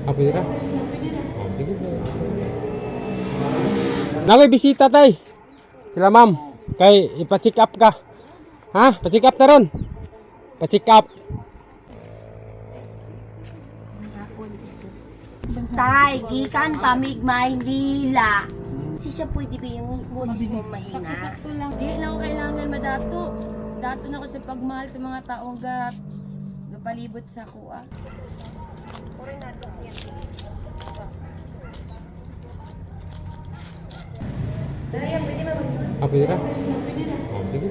Ah, pwede ra? Oh, sige. Nakoy bisita, tay. Sila ma'am. Kay ipa-check up ka. Ha? Pa-check up na ron. Pa-check up. Tay, gikan pamig Maynila. Si siya pwede ba yung boses mo mahina? Sakto lang. Dili na ako kailangan madato. Dato na ako sa pagmahal sa mga tao ga gapalibot sa kuha. Ah, pwede ra? Oh, sige.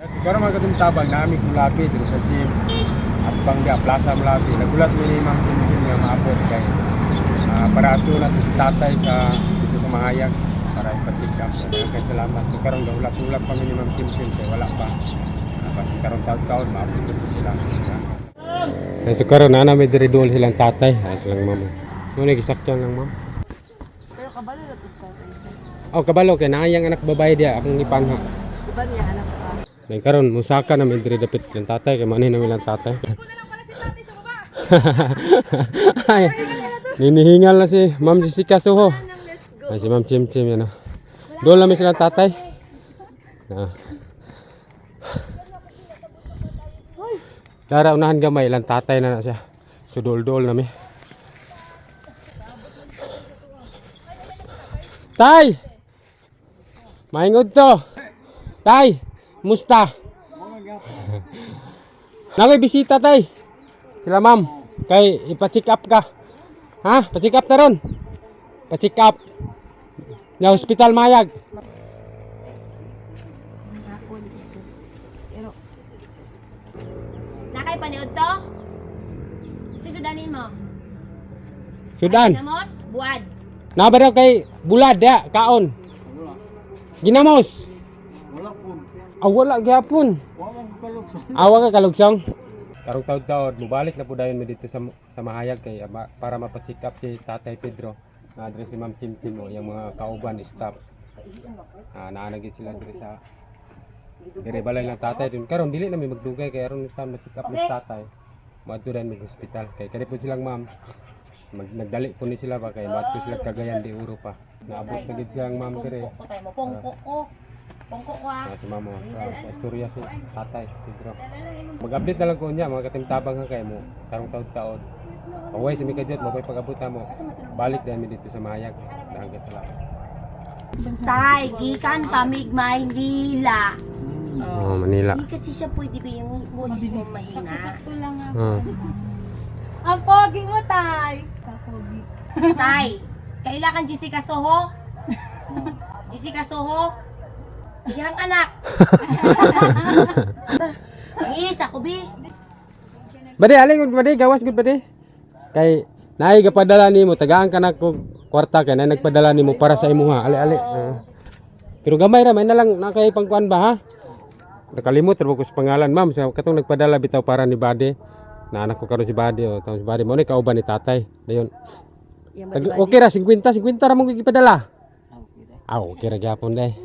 Siguro mga katong tabang nami kulapi dito sa gym at Bangga, Plaza Mulapi. Nagulat mi ni Ma'am Kimkim nga maabot kay para ato na to si tatay sa dito sa Mahayag para ipa-check up. Kay salamat. So, karon gaulap-ulap pa mi ni Ma'am Kimkim kay wala pa. Kasi karon taon-taon maabot na to sila. Ay, so karon na namin diri duol silang tatay. Ay, silang mama. Muna gisakyan lang, ma'am. Pero kabalo na to sa tatay. Oh, kabalo kay naayang anak babae diya akong ipangha. Diba niya anak ka? Dahil karon musaka na diri dapit lang tatay kay manhin namin lang tatay. Ay, ninihingal na si Ma'am Jessica Soho. Ay, si Ma'am Chim Chim yan ah. Doon namin silang tatay. Ah. Tara, unahan gamay lang tatay na na siya. So dol-dol nami. Tay! Maingod to. Tay, musta? Nakoy bisita, tay. Sila ma'am, kay ipa-check up ka. Ha? Pa-check up na ron. Pa-check up. Na hospital Mayag. Nakay paniod to? Susudanin mo. Sudan. Namos, buad. Naba daw kay bulad ya, kaon. Ginamos. Wala po. Ah, wala gyapon. Wala ko kalugsong. Awa ka kalugsong. Karong taod-taod, mubalik na po dayon mi dito sa Mahayag kay para mapa-check up si Tatay Pedro. Na address si Ma'am Chim Chim o yung mga kauban staff. Ah, naanagit sila diri sa dire balay ng tatay dun. Karon dili na mi magdugay kay aron ta ma-check up ni tatay. Moadto dayon mig hospital kay kani po silang ma'am. Nagdali po ni sila ba kay moadto sila Cagayan de Oro pa. Naabot na gid silang ma'am dire. Pungko ko tayo mo. Pungko ko. Pungko ko ah. Ah, si mamo, istorya si tatay, Pedro. Mag-update na lang ko niya, mga katimtabang ha kay mo, karong taod-taod. Away sa Mika Jet, mabay pag-abot na mo. Balik dahil mi dito sa Mahayag. Dahil ka salamat. Tay, gikan pamig Maynila. Oh, Manila. Di kasi siya pwede ba yung boses mo mahina? Sakto lang ah. Oh. Ang pogi mo, tay! Kapogi. Tay, kailangan Jessica Soho? Jessica Soho? Iyang anak. Ang isa ko, bi. Bade, alin gud bade, gawas gud bade. Kay naay gapadala nimo, tagaan ka na ko kwarta kay naay nagpadala nimo para sa imuha. Ali ali. Ah. Pero gamay ra may na lang na kay pangkuan ba ha? Nakalimot ra ko sa pangalan, ma'am, sa katong nagpadala bitaw para ni Bade. Na anak ko karon si Bade o tawag si Bade mo ni kauban ni tatay. Dayon. Okay ra 50 50 ra mong gipadala. Ah, okay ra gyapon day.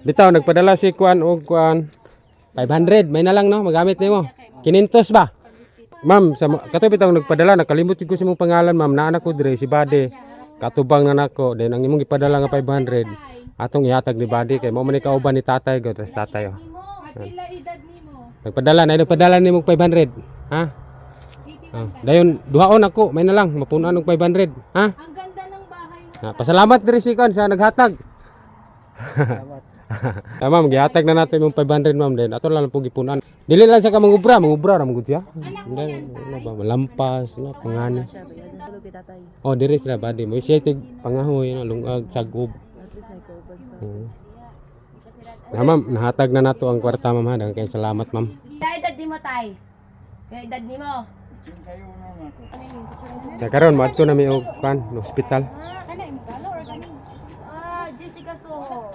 Bitaw nagpadala si kuan og kuan 500 may na lang no magamit nimo. 500 ba? Ma'am, sa kato bitaw nagpadala nakalimot jud ko sa imong pangalan, ma'am. Naa na ko dire si Bade. Katubang na nako then ang imong gipadala nga 500 atong ihatag ni Bade kay mao man ni kauban ni tatay go tas tatay oh. Pila edad nimo? Nagpadala na nagpadala nimo 500. Ha? Ah, dayon duhaon ako, may na lang mapunan og 500, ha? Ang ganda ng bahay mo. Ah, pasalamat diri si kuan sa naghatag. Ah, ma'am, gihatag na natin yung 500, ma'am, din. Ato lang po gipunan. Dili lang sa ka mangubra, mangubra ra mangud siya. Hindi, ano ba, malampas na pangani. Oh, diri sila badi mo siya tig pangahoy na lungag sagob. Oo. Na ma'am, nahatag na nato ang kwarta, ma'am, ha. Daghang kay salamat, ma'am. Kaya edad ni mo, tay. Kaya edad ni mo. Sa karon moadto na mi og kuan, ospital. Ah, Jessica Soho.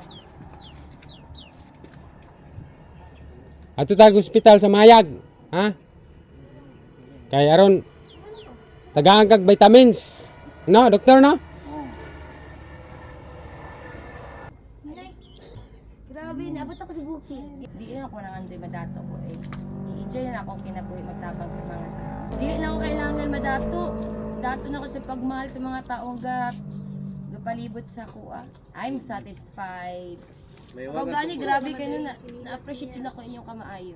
Ato tag ospital sa Mayag, ha? Kay aron tagaan kag vitamins. No, doktor no? Grabe, naabot ako sa bukid. Di na ako nang andoy madato ko eh. I-enjoy na akong kinabuhi magtabang sa mga tao. Di na ako kailangan madato. Dato na ko sa pagmahal sa mga taong gapalibot sa kuha. I'm satisfied. Kung gani, grabe ka na, na-appreciate yun ako inyong kamaayo.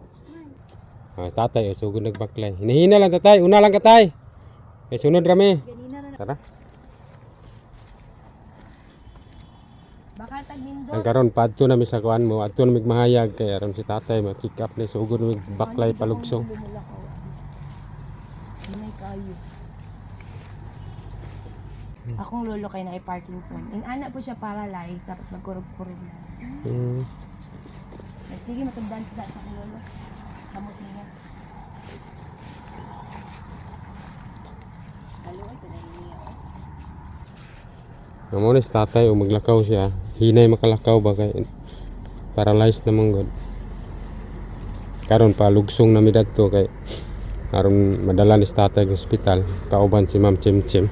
Ah, tatay, oh, sugod nagbaklay. Hinihina lang tatay, una lang katay. Eh, sunod rami. Tara. Baka tagmindot. Ang karon paadto na mi sa kuan mo, adto na mig mahayag kay aron si tatay ma check up ni sugod mig baklay palugsong. Hinay kayo. Akong lolo kay na Parkinson. In ana po siya paralyzed tapos magkurog-kurog na. Ay, sige, matandaan sa sa akong lolo. Kamot niya. Halo, ay, tunay niya. Amo ni si tatay o maglakaw siya. Hinay makalakaw ba kay paralyzed naman god. Karon palugsong na mi dadto kay aron madala ni si tatay sa ospital kauban si Ma'am Chim Chim.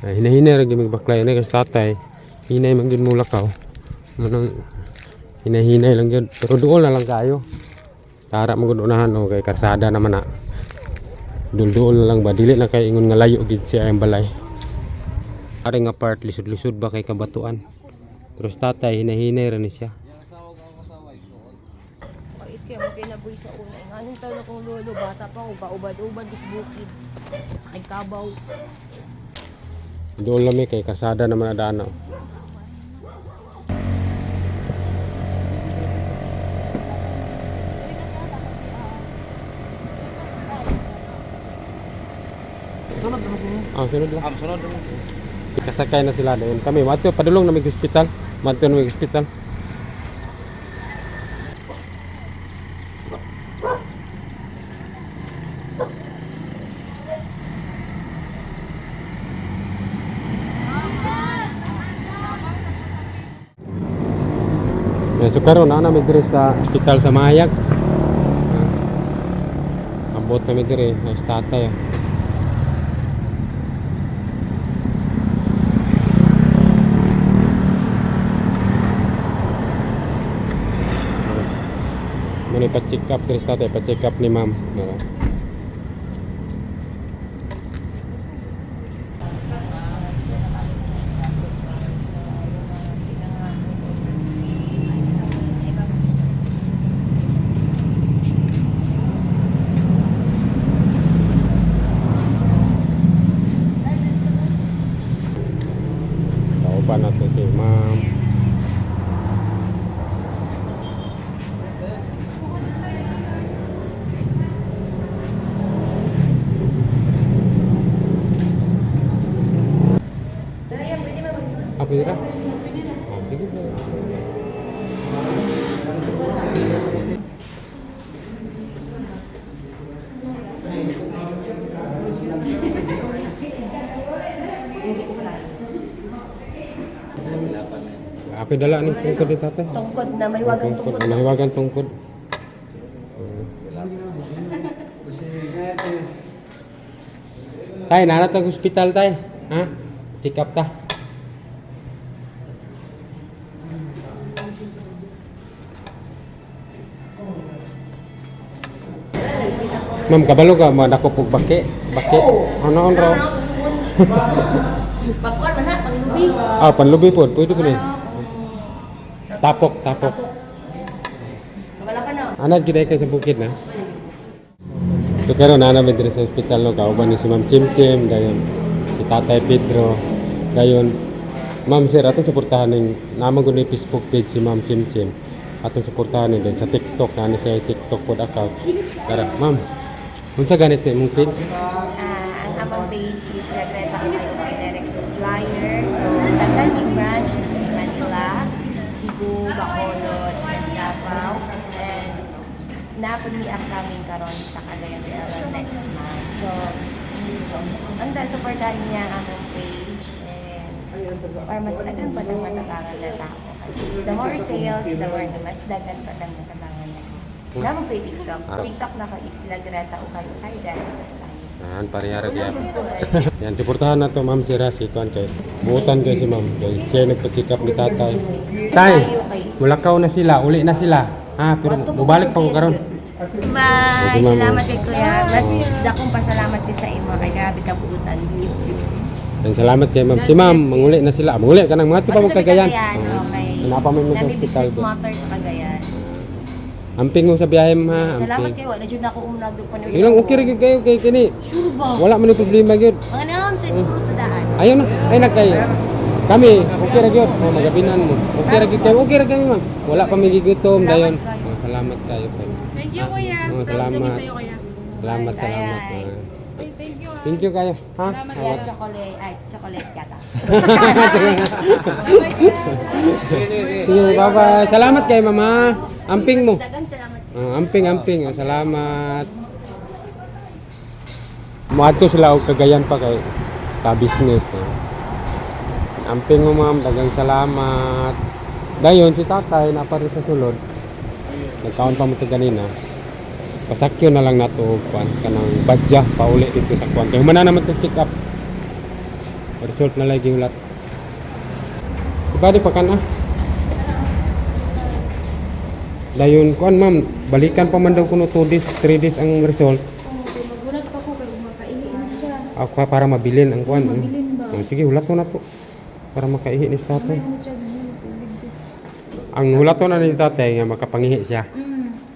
Ay, hinahinay ra gyud magbaklay ni kasi tatay. Hinay man gyud mo lakaw. Manang hinahinay lang gyud pero duol na lang kayo. Tara man gud unahan o kay karsada naman na. Dul-duol na lang ba dili na kay ingon nga layo gid siya ang balay. Ari nga part lisod-lisod ba kay kabatuan. Pero sa tatay hinahinay ra ni siya. Ay, kaya mo kinabuhi sa una. Nga anong taon akong lolo, bata pa ako, paubad-ubad, sa bukid. Sakay kabaw. Duol lang mi kay karsada naman adana. Sunod naman siya. Ah, sunod lang. Ah, sunod naman. Kasakay na sila doon. Kami, madto padulong na may hospital. Madto na may hospital. Eh, so karon na namin diri sa hospital sa Mahayag. Ah, abot kami diri, sa tatay. Ah. Muna pa-check up diri sa tatay, pa-check up ni ma'am. Diba? Kauban na to si ma'am. Ah, pwede ra? Ah, sige. Ako yung dala ni tungkod ni tatay. Tungkod na, mahiwagang Tungkod. tungkod na. Mahiwagang tungkod. Tay, narat ang ospital tay. Ha? Check up ta. Ma'am, kabalo ka, madakop og baki. Baki. Ano on raw? Pakuan man na, panglubi. Ah, panlubi po. Pwede po ni. Tapok, tapok. Wala ka na. Anad gid ay kay sa bukid na. So karon na namin diri sa ospital no kauban ni si Ma'am Chim Chim dayon si Tatay Pedro dayon Ma'am sir atong suportahan ning naman gud ni Facebook page si Ma'am Chim Chim atong suportahan ni din sa TikTok na ni sa TikTok pod account. Tara ma'am. Unsa ganit imong page? Ah, ang among page is La Greta Ukay Direct Supplier. So, sa Galming branch ng Manila, Cebu, Bacolod, and Davao. And napod mi upcoming karon sa Cagayan de Oro next month. So, ang supportahan niya ang among page and or mas dagan pa ng matabangan na tao. Kasi the more sales, the more na mas dagan pa ng matabangan na tao. Namang pay TikTok. TikTok na ko is La Greta Ukay Ukay Direct Supplier. Ayan, parehara diyan. Yan, suportahan na to ma'am si Rasi kuan kay. Buutan kay si ma'am kay siya nagpa-check up ni tatay. Tay, mulakaw na sila, uli na sila. Ha, pero mubalik pa ko karon. Bye! Thank you, ma'am. Salamat kay Kuya. Mas dakong pasalamat ko sa imo kay grabe ka buutan. Duit jud. Yan, salamat kay ma'am. Si ma'am, manguli na sila. Manguli ka nang mga pa mo Sa Cagayan. Cagayan, okay. Napa mo sa Nami hospital. business motor sa Cagayan. Amping mo sa biyahe ma'am, ha. Salamat Amping. kayo. Wala jud na ako umnag pa Sige lang, okay ra gyud kayo kay kini. Sure ba? Wala man yung problema gyud. Mga naon sa puro tadaan. Ayaw na, ay na kay. Kami, okay ra gyud. Oh, magabinan mo. Okay ra gyud kayo. Okay ra kami, ma'am. Wala pa mi gigutom dayon. Oh, salamat kayo kay. Thank you, kuya. Oh, Proud kami salamat. sa'yo, kuya. Salamat, salamat. Bye. Ah. Ay, thank you. Thank you kayo. Ha? Kaya chocolate, ay chocolate yata. Bye-bye, kuya. Sige, bye-bye. Salamat kay mama. Amping mo. Dagang salamat sa Ah, amping, amping. Oh, salamat. Muadto sila og Cagayan pa kay sa business. Eh. Amping mo ma'am, dagang salamat. Dayon si tatay na pa rin sa sulod. Nagkaon pa mo ito ganina. Pasakyo na lang nato og kuan kanang badya pauli dito sa kuan. Kay humana naman to check up. Result na lagi ulat. Diba di pa kan ah? Dayon kuan ma'am, balikan pa man daw kuno 2 days, 3 days ang result. Magulat pa ko kay makaihi na siya. Ako para mabilin ang kuan. Mabilin ba? Oh, sige, hulat na po. Para makaihi ni si tatay. Ano siya ganun tubig dito. Ang hulat na ni tatay nga makapangihi siya.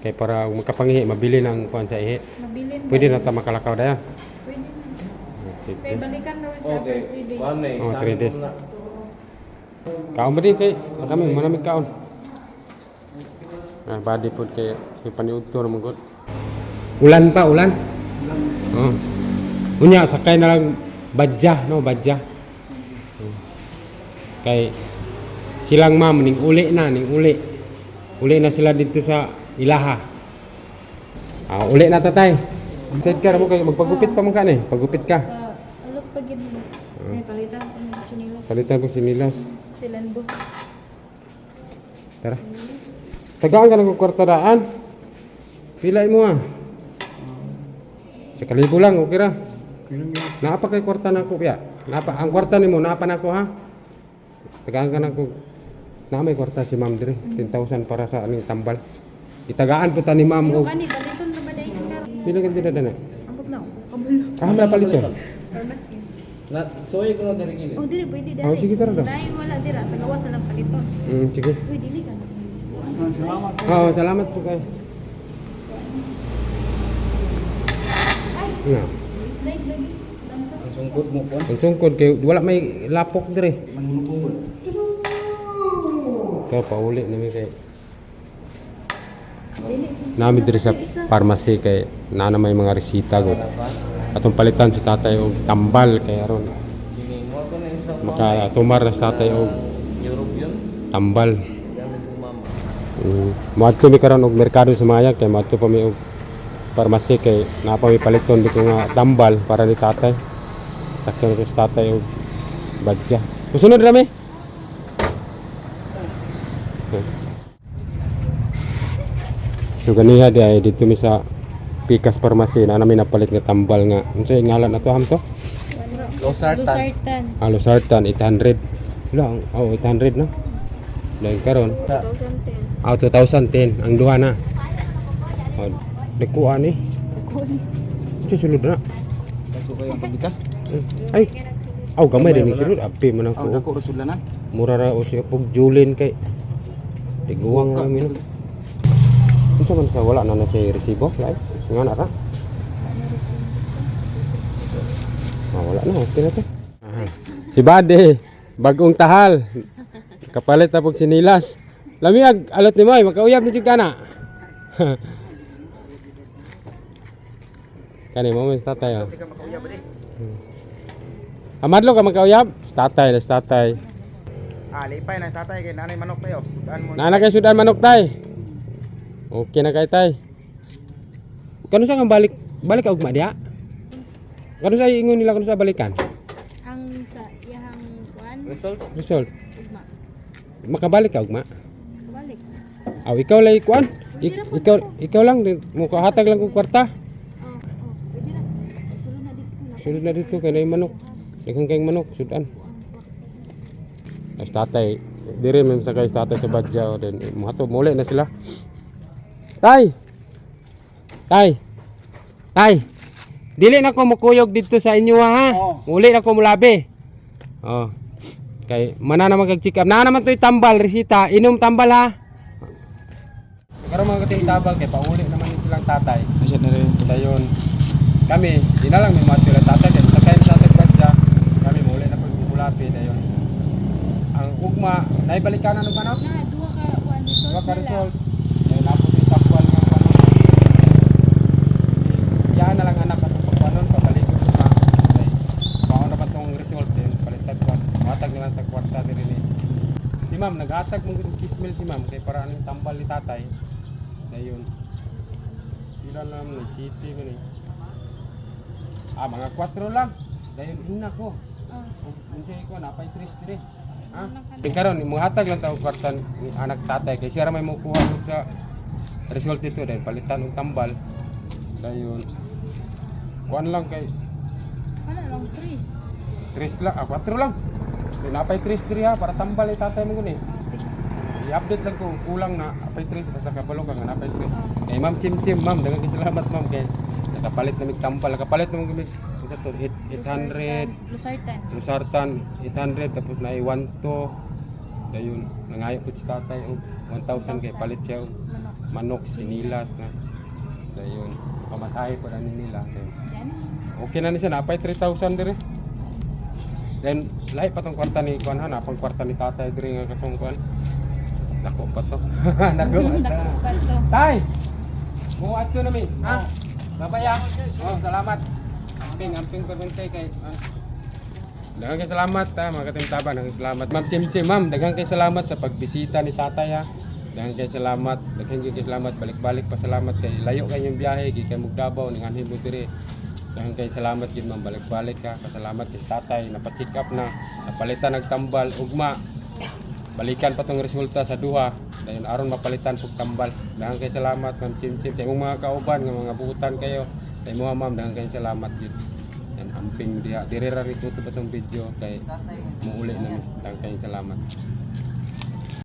Kay para kung makapangihi mabilin ang kuan sa ihi. Mabilin ba? Pwede na ta makalakaw dayon. Pwede na. Oh, sige. Kay balikan naman siya Okay. after 3 days. Kuan na eh. Oh, 3 days. Kaon ba din kay kami manamig kaon. Ah, body food kay kay paniudto ra man gud. Ulan pa, ulan. Oh. Unya sakay na lang badya, no, badya. Oh. Kay silang ma'am ning uli na, ning uli. Uli na sila dito sa Ilaha. Ah, uli na tatay. Sidecar mo kay magpagupit pa man ka ni, pagupit ka. Alot pa gid mo. Ay palitan ko ng chinilas. Salitan ko sinilas. Silan bo. Tara. Tagaan ka ng kwarta daan. Pila mo ah. Sa kalibo lang, okay ra. Naapa kay kwarta na ko, ya. Naapa, ang kwarta nimo naapa na ko ha. Tagaan ka na ko. Na may kwarta si ma'am dire, 10,000 para sa aning tambal. Itagaan po ta ni ma'am og Kani paliton na ba dai ka? pila ka dira dana. Ambot na. Kabalo. Kaham na paliton. Pharmacy. Na, soy ko na diri gini. Oh, dili pwede dai. Oh, sige, tara daw. Dai wala dira sa gawas na lang paliton. Sige. Uy, dili ka na. Oo, salamat po kayo. Nga. Slide lagi. Dansa. Ang sungkod mo kuan. Ang sungkod kay wala may lapok dire. Manghulog. Kaya pauli nami kay nami dire sa pharmacy kay naa na may mga resita gud. Atong palitan si tatay og tambal kay aron Kini mo ko na isa. makatumar na si tatay og Europe yun. tambal. Gamit sa mama. Moadto mi karon og merkado sa Maya kay moadto pa mi og pharmacy kay naa pa mi paliton dito nga tambal para ni tatay. Sakyan ko sa tatay og badya. Musunod ra mi. So ganiha di ay dito mi sa Pikas Pharmacy na namin napalit nga tambal nga. Unsa yung ngalan na to ham to? Losartan. Losartan. Ah, Losartan 800. Wala, oh 800 no. Dahil karon 2010. Ah, 2010. Ang duha na. Oh, dagkuan ni. Ito sulod na. Dako kayo ang pagbikas. Ay. Aw, gamay din ni sulod. Api man Ang ako. dako ra sudlanan. Mura ra o siya pug Julin kay tiguang ra mi no. Unsa man sa wala na na siya resibo, lai. Nga na ra. Ah, wala na, okay na to. Aha. Si Bade, bagong tahal. Kapalit na pug sinilas. Lamiag, alot ni Moy, makauyab ni jud kana. Kani mo man sa tatay. Oh. Amadlo ka makauyab? Sa tatay, sa tatay. Ah, lipay na tatay kay nanay manok tayo. Daan mo. Nana kay sudan manok tay. Okay na kay tay. Kano sa kang balik balik ka ugma diha? Kano sa ingon nila kano sa balikan? Ang sa iyahang kuan Result. Result. ugma. Makabalik ka ugma. Balik. Aw ikaw lay kuan. Ikaw ikaw lang mo hatag lang kog kwarta. Oh, oh, pwede na. Sulod na dito. Sulod na dito kay naay manok. Daghang kayong manok, sudan. As tatay, dire may sakay sa tatay sa badya o then muhato muli na sila. Tay. Tay. Tay. Dili na ko mukuyog dito sa inyo ha. Muli na ko mulabi. Oh. Kay mana na magag check up. Na naman to'y tambal resita. Inom tambal ha. Karon mga katim tabal kay pauli naman yung silang tatay. Asya na rin. Dayon kami, di na lang may mga sila tatay kay sakay sa tatay badya. Kami muli na pag mulabi dayon. Ang ugma, naibalikan na nung ano? Na, duha ka one result Duha ka na lang. result. Dayon ako yung tapuan ng ano. Kasi iyahan na lang anak atong pagpanon, pabalikon ko pa. Kay mao na ba tong result din, palitan ko. Matag na lang tag kwarta diri ni. Si ma'am, naghatag mong og kismil si ma'am kay para anong tambal ni tatay. Dayon. Pila lang ni city man eh. Ah, mga 4 lang. Dayon ina ko. Ah. Ug unsay ko napay tres dire. Ha? Kay karon imuhatag lang ta og kwarta ni anak tatay kay siya ra may mokuha og sa result dito dahil palitan og tambal. Dayon. Kuan lang kay Wala lang, tres. tres lang, ah, 4 lang. Kay napay tres diri ha para tambal ni tatay mo guni. Ah, sige. I-update lang ko kulang na apay tres basta kabalo ka nga napay tres. Kay ma'am Chim Chim ma'am daghang kay salamat ma'am kay nakapalit na mig tambal, nakapalit na mig unsa to 800 Losartan. Losartan 800 tapos na 12 dayon nangayo po si tatay og 1,000 kay palit siya og Manok. manok sinilas na dayon pamasahe po na ni nila. Dayon, Yan. okay na ni siya napay 3,000 dire. Then lahi pa tong kwarta ni kuan ha, napang kwarta ni tatay dire nga katong kuan. Dako pa to. Dako pa to. Pa to. Tay! Mo adto na mi, ha? Babay ha. Oh, salamat. Amping, amping permente kay ah. Daghang kay salamat ha, mga katimtaban, daghang salamat. Ma'am Chimchim, ma'am, daghang kay salamat sa pagbisita ni tatay ha. Daghang kay salamat, daghang kay salamat, balik-balik pa salamat kay layo kay inyong biyahe, gikan mog Davao ning anhi mo diri. Daghang kay salamat gid ma'am, balik-balik ka, pasalamat kay tatay, napa-check up na, napalitan nagtambal ugma. Balikan pa tong resulta sa duha dayon aron mapalitan pug tambal. Daghang kay salamat ma'am Chimchim sa imong mga kauban nga mga buutan kayo. Sa imo ma'am, daghang kay salamat gid. Yan amping diha dire ra rito ba tong video kay muuli na mi. Daghang kay salamat.